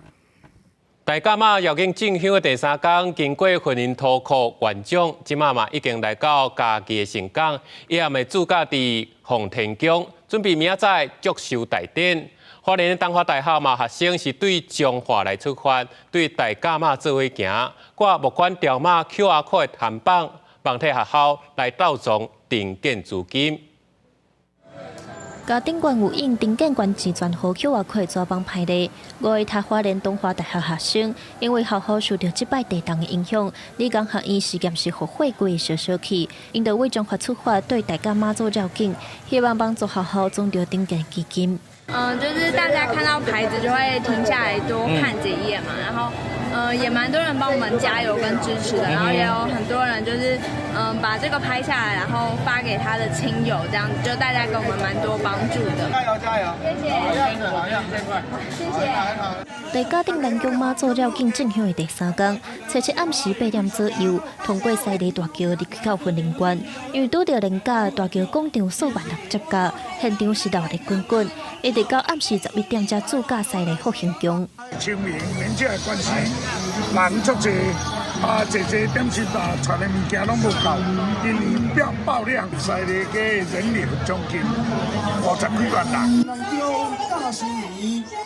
大甲媽繞境進香的第三工，經過混凝土庫元長，這馬嘛已經來到嘉義的盛港，伊也會駐駕佇奉天宮，準備明仔載祝壽大典。花蓮的東華大學嘛，學生是對彰化來出發，對大甲媽做伙行，掛募款條碼 QR code 的看板，幫替學校來鬥籌重建資金。嘉頂縣有印重建捐錢專號 QR code 紙板排列，五位讀花蓮東華大學學生，因為學校受著這擺地動的影響，理工學院實驗室予火規燒燒去，𪜶就為彰化出發，對大甲媽祖繞境，希望幫助學校籌著重建基金。就是大家看到牌子就會停下來多看幾眼嘛，然後，也蠻多人幫我們加油跟支持的，然後也有很多人就是把這個拍下來，然後發給他的親友，這樣子就大家給我們蠻多幫助的。加油加油！謝謝。好樣，謝謝。在嘉頂南宮媽祖繞境進香的第三工，初七暗時8點左右，通過西麗大橋入去到雲林縣，因為拄著連假，大橋廣場數萬人接駕，現場是熱鬧滾滾，一直到暗時11點才駐駕西麗復興宮。清明年節的關係，人足濟，啊，濟濟點心吧，帶的物件攏無夠，因為爆爆量，西麗街人流將近50幾萬人。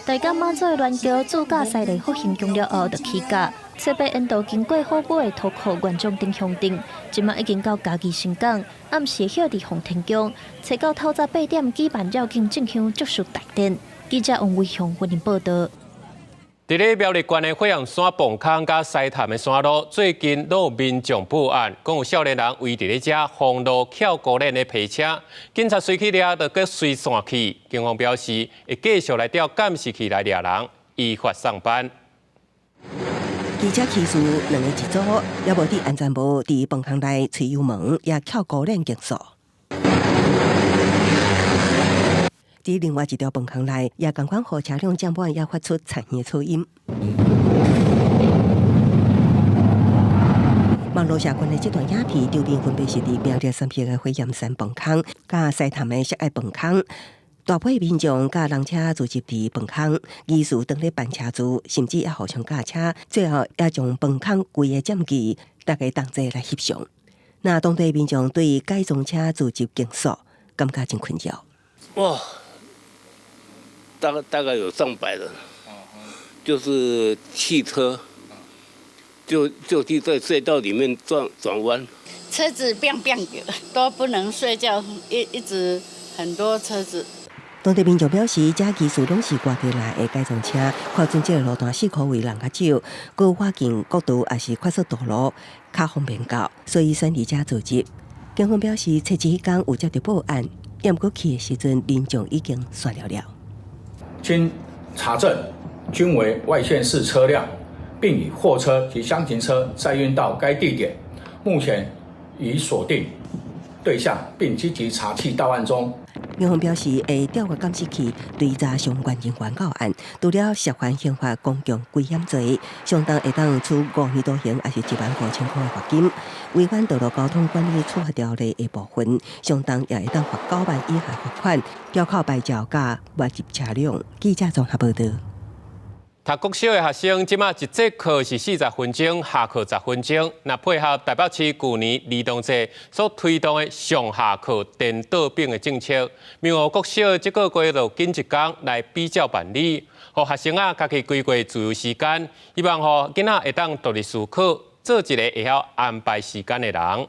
大甲媽祖的鸞轎駐駕西麗復興宮了後，就起駕，初八沿途經過虎尾的土庫元長等鄉鎮，這馬已經到嘉義盛港，暗時歇佇奉天宮，初九透早8點舉辦繞境進香祝壽大典。記者王維雄雲林報道。佇咧苗栗縣的火焰山磅空佮獅潭的山路，最近攏有民眾報案，講有少年人圍佇咧遮封路翹孤輪咧泊車，警察隨去掠，就閣隨散去。警方表示會繼續來調監視器來掠人，依法送辦。記者起訴兩个一組，也無佇安全帽，佇磅空內吹油門，也翹孤輪競速。佇另外一條磅空內，也仝款予車輛佔滿，也發出殘耳噪音。網路社群的這段影片，場面分別是佇苗栗三峽的火焰山磅空，佮獅潭的石愛磅空。大批民眾佮人車聚集佇磅空，疑似當咧辦車子，甚至也互相駕車，最後也將磅空規个佔據，大家同齊來翕相。那當地民眾對改裝車聚集競速，感覺真困擾。哇！大概有上百人，就是汽車就地在隧道裡面轉轉彎，車子變變的都不能睡覺，一直很多車子。當地民眾表示，這技術攏是外地來的改裝車，看準這个路段四箍位人較少，閣倚近國道也是快速道路，較方便到，所以選佇遮聚集。警方表示，初七彼工有接著報案，毋過去的時陣，民眾已經散了了。經查證，均為外縣市車輛，並以貨車及箱型車載運到該地點。目前已鎖定對象，並積極查緝到案中。警方表示，會調閱監視器追查相關人員到案。除了涉犯刑法公共危險罪，相當會當處5年徒刑，抑是1萬5千箍的罰金；違反道路交通管理處罰條例的部分，相當也會當罰9萬以下罰款，吊扣牌照佮沒入車輛。記者綜合報導。讀國小的學生，這馬一節課是40分鐘，下課10分鐘。若配合台北市舊年兒童節所推動的上下課顛倒反的政策，明湖國小這個月就緊一工來比照辦理，予學生仔家己規劃自由時間，希望予囡仔會當獨立思考，做一个會曉安排時間的人。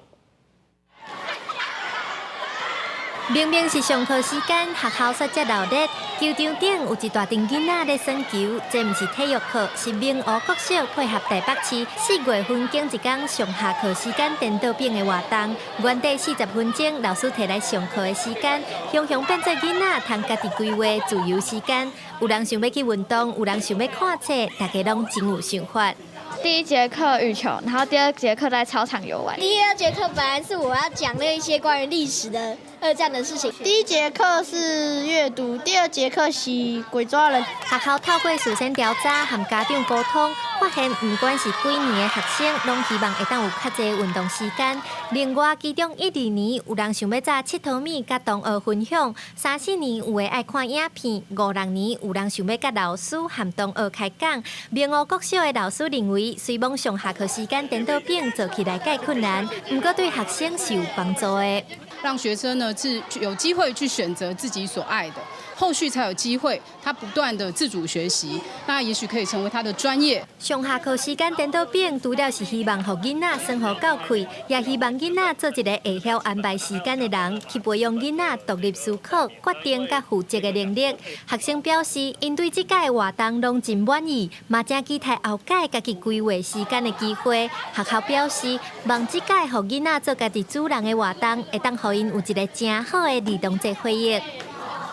明明是上課時間，學校煞遮鬧熱，球場頂有一大陣囡仔咧耍球。這毋是體育課，是明湖國小配合台北市4月份緊一工上下課時間顛倒反的活動。原底40分鐘，老師提來上課的時間，雄雄變做囡仔通家己規劃自由時間。有人想欲去運動，有人想欲看冊，大家攏真有想法。第一節課羽球，然後第二節課在操場遊玩。第二節課本來是我要講那一些關於歷史的。二戰的事情。第一節課是閱讀，第二節課是鬼抓人。學校透過事先調查和家長溝通，發現毋管是幾年的學生，攏希望會當有較濟運動時間。另外，其中一、二年有人想欲早𨑨迌物，佮同學分享；三四年有的愛看影片；五六年有人想欲佮老師和同學開講。明湖國小的老師認為，雖罔上下課時間顛倒反做起來較困難，毋過對學生是有幫助的。讓學生呢是有機會去選擇自己所愛的，後續才有機會他不斷的自主學習，那也許可以成為他的專業。上下課時間顛倒反，除了是希望予囡仔耍予夠氣，也希望囡仔做一个會曉安排時間的人，去培養囡仔獨立思考、決定佮負責的能力。學生表示，𪜶對這屆的活動攏真滿意，嘛誠期待後屆家己規劃時間的機會。學校表示，望這屆予囡仔做家己主人的活動，會當予𪜶有一个誠好的兒童節回憶。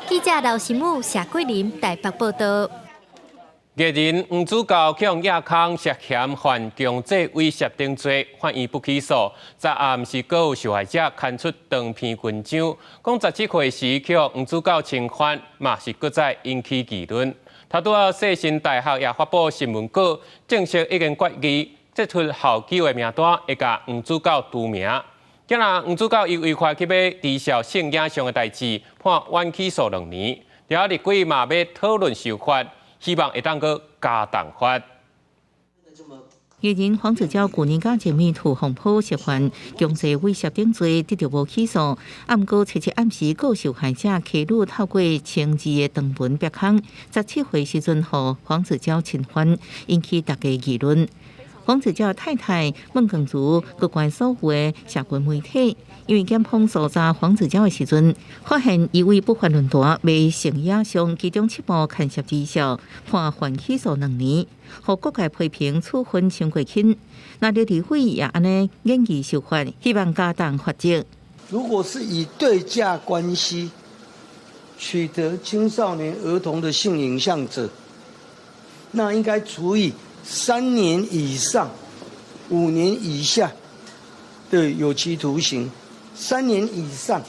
記者劉新武、謝桂林台北報道。藝人黃子佼予人掖空涉嫌犯強制猥褻等罪，法院不起訴。昨暗時閣有受害者刊出長篇文章，講17歲時予黃子佼侵犯，嘛是閣再引起議論。他拄仔世新大學也發布新聞稿，正式已經決議，這出校糾的名單會共黃子佼除名。今仔黃子佼伊違法去買直銷性影像的代誌，判緩起訴2年。了立委嘛欲討論修法，希望會當閣加重罰。藝人黃子佼舊年佮前 MeToo 風波涉犯強制猥褻等罪，得著無起訴。啊，毋過七七暗時，閣有受害者披露透過千字的長文曝空，17歲時陣予黃子佼侵犯，引起大家議論。黃子佼太太孟耿如閣關所有的社群媒體，因為檢方搜查黃子佼的時陣，發現伊為不法論壇賣性影像，其中七部牽涉兒少，判緩起訴兩年，予各界批評處分傷過輕。那劉立委也按呢研議修法，希望加重罰則。如果是以對價關係取得青少年兒童的性影像者，那應該處以3年以上5年以下的有期徒刑，3年以上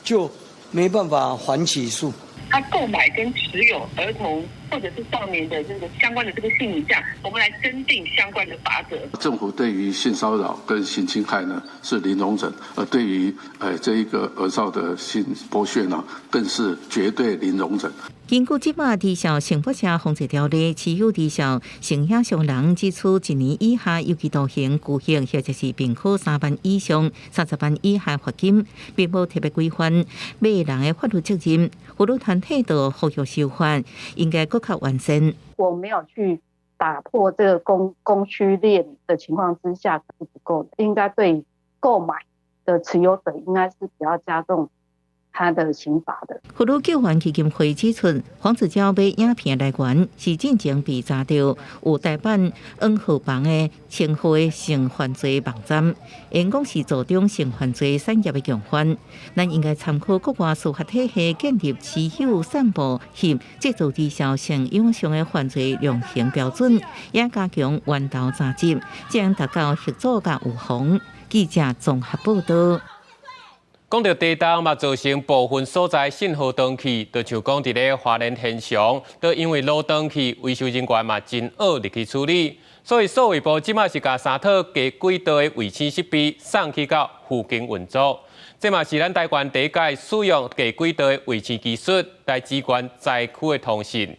就沒辦法緩起訴。他購買跟持有兒童或者是少年的這個相關的這個性影像，我們來增訂相關的罰則。政府對於性騷擾跟性侵害呢是零容忍，而對於這一個兒少的性剝削呢，更是絕對零容忍。根據這馬兒少性剝削防治條例，持有兒少性影像人，只處1年以下有期徒刑、拘役，或者是併科3萬以上30萬以下罰金，並無特別規範買人的法律責任。婦女團體都呼籲修法，應該閣較完善。我沒有去打破這個供需鏈的情況之下是不夠的，應該對購買的持有者應該是比較加重他的刑罰的。婦女救援基金會指出，黃子佼買影片來源是進前被查著有台版黃河房的稱號的性犯罪網站，𪜶講是助長性犯罪產業的共犯。咱應該參考國外司法體系，建立持有、散布、翕、製造兒少性影像的犯罪量刑標準，也加強源頭查緝，這樣達到嚇阻佮預防。記者綜合報道。講著地動嘛，造成部分所在信號斷去，就像講佇咧花蓮天祥，都因為路斷去，維修人員嘛真僫入去處理，所以數位部這馬是共三套低軌道的衛星設備送去到附近運作，這嘛是咱台灣第一擺使用低軌道的衛星技術來支援災區的通信。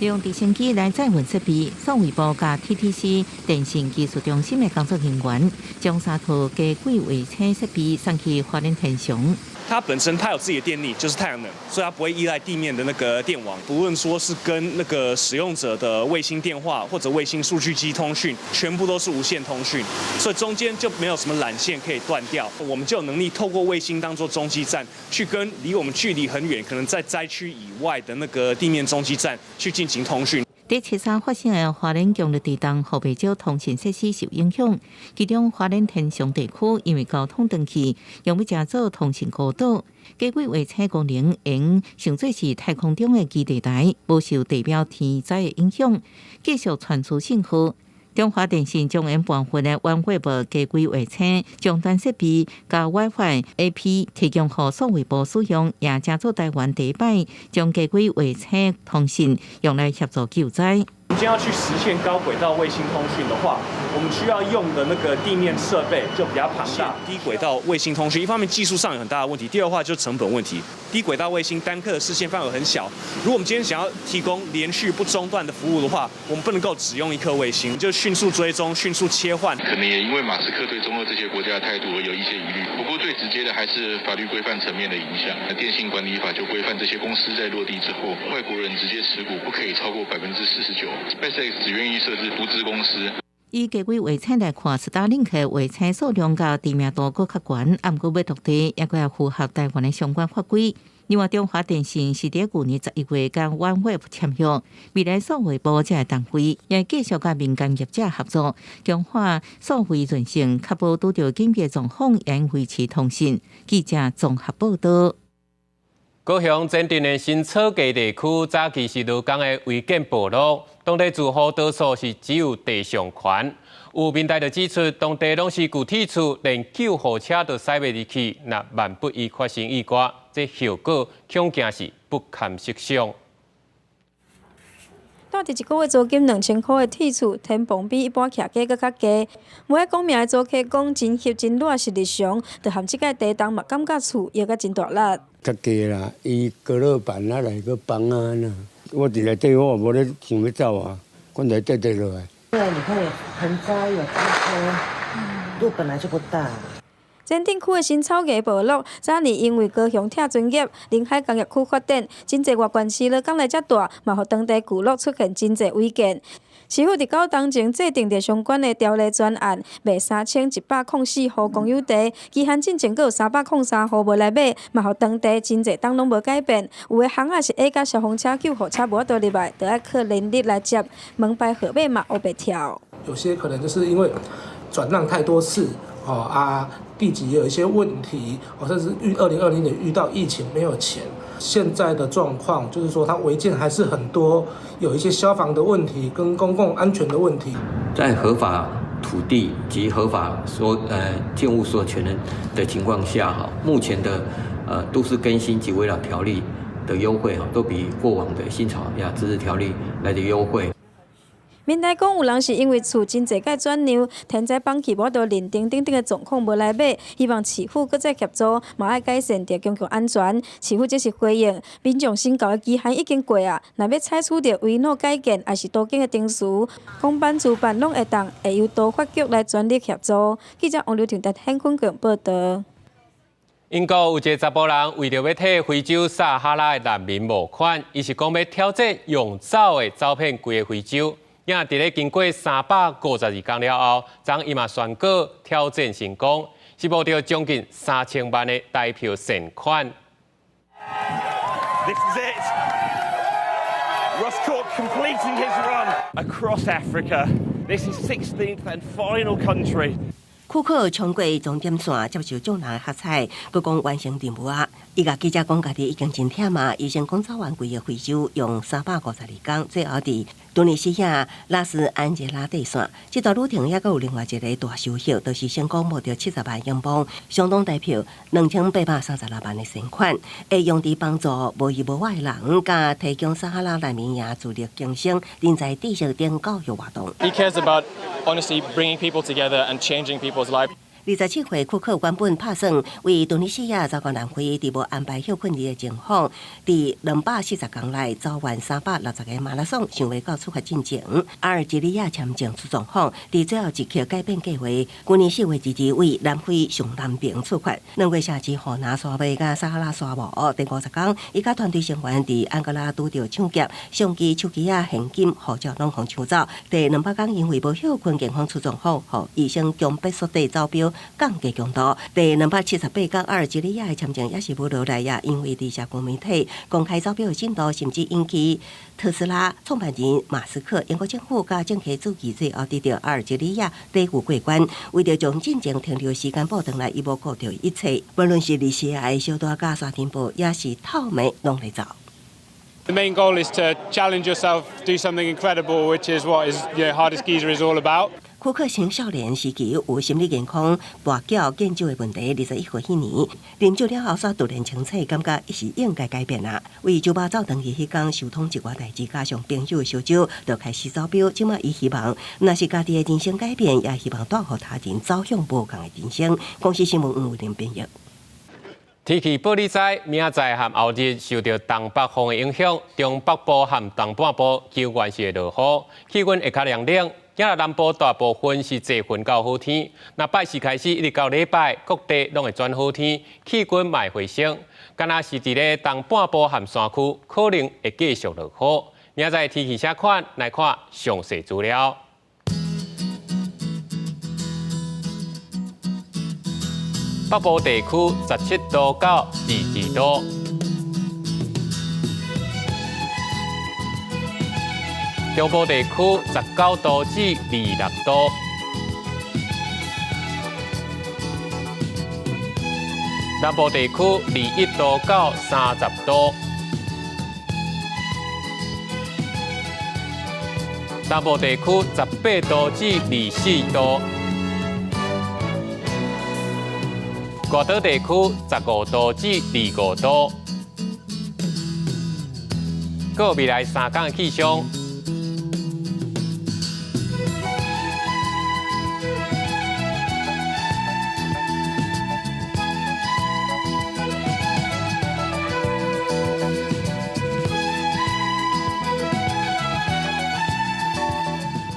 利用直升機來載運設備，數位部佮 TTC 電信技術中心的工作人員，將三套低軌衛星設備送去花蓮天祥。它本身它有自己的電力，就是太陽能，所以它不會依賴地面的那個電網。不論說是跟那個使用者的衛星電話或者衛星數據機通訊，全部都是無線通訊，所以中間就沒有什麼纜線可以斷掉。我們就有能力透過衛星當做中繼站，去跟離我們距離很遠，可能在災區以外的那個地面中繼站去進行通訊。佇七三發生的花蓮強烈地動，予袂少通信設施受影響。其中花蓮天祥地區因為交通斷去，用欲成做通信孤島。低軌衛星功能會當做是太空中的基地台，無受地表天災的影響，繼續傳輸信號。中華電信將𪜶部分的 OneWeb 低軌衛星終端設備佮 WiFi AP 提供予數位部使用，也成做台灣第一擺將低軌衛星通信用來協助救災。我們今天要去實現高軌道衛星通訊的話，我們需要用的那個地面設備就比較龐大。低軌道衛星通訊，一方面技術上有很大的問題，第二話就是成本問題。低軌道衛星單顆的視線範圍很小，如果我們今天想要提供連續不中斷的服務的話，我們不能夠只用一顆衛星，就迅速追蹤、迅速切換。可能也因為馬斯克對中俄這些國家的態度而有一些疑慮。不過最直接的還是法律規範層面的影響。電信管理法就規範這些公司在落地之後，外國人直接持股不可以超過49%。SpaceX 只願意設置獨資公司。以低軌衛星來看，Starlink 衛星數量佮知名度閣較懸，毋過欲落地，猶閣愛符合台灣的相關法規。另外，中華電信是佇舊年11月佮 OneWeb 簽約，未來數位部這個單位也繼續佮民間業者合作，強化數位韌性，確保拄著緊急狀況會維持通信。記者綜合報道。高雄前鎮的新草地地區，早期是勞工的違建部落，當地住戶多數是只有地上權。有民代就指出，當地攏是舊鐵厝，連救護車都駛袂入去，若萬不一發生意外，這後果恐驚是不堪設想。蹛佇一個月租金2000箍的鐵厝，天棚比一般徛家閣較低。無愛講名的租客講，真翕真熱是日常，就含這擺地動嘛感覺厝搖甲真大力。較低啦，伊隔熱板啊來閣放啊呢，我佇內底我也無咧想欲走啊，管來綴綴落來。對啊，你看有盆栽有機車，路本來就不大。前鎮區的新草藝部落，早年因為高雄拆船業、臨海工業區發展，真濟外縣市勞工來遮蹛，嘛予當地聚落出現真濟違建。市府佇九冬前制定著相關的條例專案，賣3104戶公有地，期限進前閣有303戶無來買，嘛予當地真濟冬攏無改變。有的巷仔是矮甲消防車、救護車無法度入來，著愛靠人力來接，門牌號碼嘛烏白跳。有些可能就是因為轉讓太多次，哦啊，地籍也有一些問題，哦，甚至遇2020年遇到疫情沒有錢。現在的狀況就是說，它違建還是很多，有一些消防的問題跟公共安全的問題。在合法土地及合法建物所有權人的情況下，哈，目前的都市更新及危老條例的優惠，哈，都比過往的新草亞自治條例來的優惠。民代講有人是因為厝真濟擺轉讓，天災放棄無法度認定等等的狀況無來買，希望市府閣再協助，嘛愛改善著公共安全。市府則是回應，民眾申告的期限已經過啊，若欲採取著危老改建，抑是都更的程序，公辦私辦攏會當，會由都發局來全力協助。記者王劉婷在天坤港報道。英國有一个查埔人為著欲替非洲撒哈拉的難民募款，伊是講欲挑戰用走的走遍規个非洲。也佇咧經過352工了後，昨伊嘛宣告挑戰成功，是募著將近3000萬的台票善款。 This is it. Ross Cork completing his run across Africa. This is 16th and final country. 庫克衝過終點線，接受眾人的喝彩，閣講完成任務啊！伊共記者講，家己已經真忝啊！伊成功走完規個非洲，用352工，最後佇突尼西亞拉斯安傑拉底線。這段旅程猶閣有另外一个大收穫，就是成功募著70萬英鎊，相當台票2836萬的善款，會用佇幫助無依無靠的人，佮提供撒哈拉難民營自力更生、人才知識等教育活動。 He cares about honestly bringing people together and changing people's lives. 27歲庫克原本拍算為突尼西亞走到南非，佇無安排歇睏日的情況，佇240工內走完360個馬拉松，想袂到出發進前，阿爾及利亞簽證出狀況，佇最後一刻改變計劃。舊年4月22日為南非上南邊出發，兩月城市河南沙漠佮撒哈拉沙漠。第50工，伊佮團隊成員佇安哥拉拄著搶劫，相機、手機仔、現金、護照攏予搶走。第200工因為無歇睏健康出狀況，予醫生強迫縮短走標，降低強度。第278工，阿爾及利亞的簽證也是無落來也，因為佇社群媒體公開走標的進度，甚至引起特斯拉創辦人馬斯克、英國政府佮政客注意，最後得著阿爾及利亞抵禦過關。為著將進前停留時間補轉來，伊無顧著一切，無論是日曬的小大佮沙塵暴，抑是透暝攏會走。The main goal is to challenge yourself, do something incredible, which is what is Hardest Geezer is all about. 库克青少年時期有心理健康、跋筊、見酒的問題，21歲彼年，啉酒了後，煞突然清醒，感覺伊是應該改變啦。為酒吧走轉去彼工，想通一寡代誌，加上朋友的相招，就開始走標。這馬伊希望，若是家己的人生改變，也希望帶予他人走向無仝的人生。公視新聞黃偉玲編譯。天氣報你知，明仔載和後日受著東北風的影響，中北部和東半部猶原是會落雨，氣溫會較涼冷。今日南部大部分是濟雲到好天，若拜四開始一直到禮拜，各地攏會轉好天，氣溫嘛會回升。敢若是佇咧東半部和山區，可能會繼續落雨。明仔載天氣啥款？來看詳細資料。北部地區17度到22度。中部地區19度至26度，南部地區21度到30度，東部地區18度至24度，外島地區15度至25度。閣未來3天的氣象。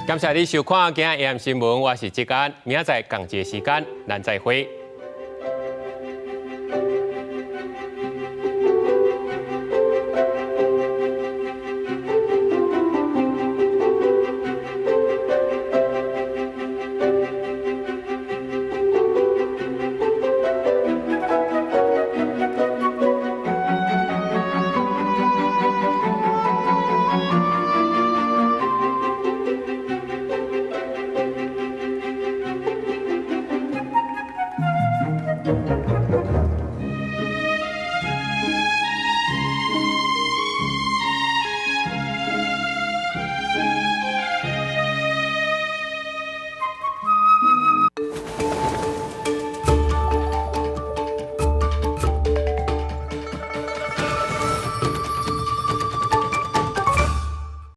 感謝你收看今日 AM 新聞，我是志安，明仔載仝一个時間，咱再會。